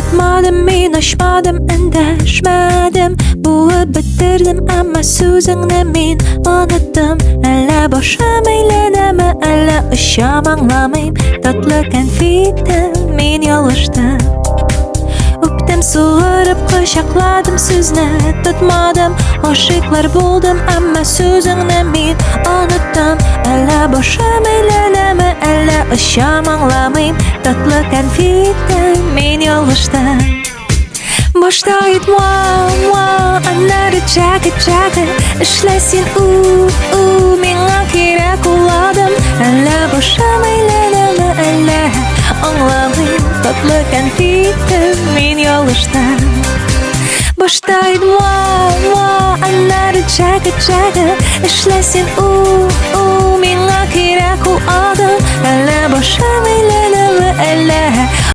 Тотмадым мин, ачмадым, эндәшмәдем. Буып бетердем, әмма сүзеңне мин оныттым. Әллә башым әйләнәме, әллә очам, аңламыйм. Татлы кәнфиттем, мин ялгыштым. Үптем, суырып, кочакладым, сүзне тотмадым. Гашыйклар булдым, әмма сүзеңне мин оныттым. Әллә башым әйләнәме, әллә очам, аңламыйм. Татлы кәнфиттем, мин ялгыштым. Башта әйт муа, муа, аннары чака, чака. Эшлә син у, у, миңа кирәк ул адым. Әллә башым әйләнәме, әллә аңламыйм. Татлы кәнфиттем, мин ялгыштым. Башта әйт муа, муа, аннары чака, чака. Эшлә син у, у, миңа кирәк ул адым. Әллә башым әйләнәме, әллә.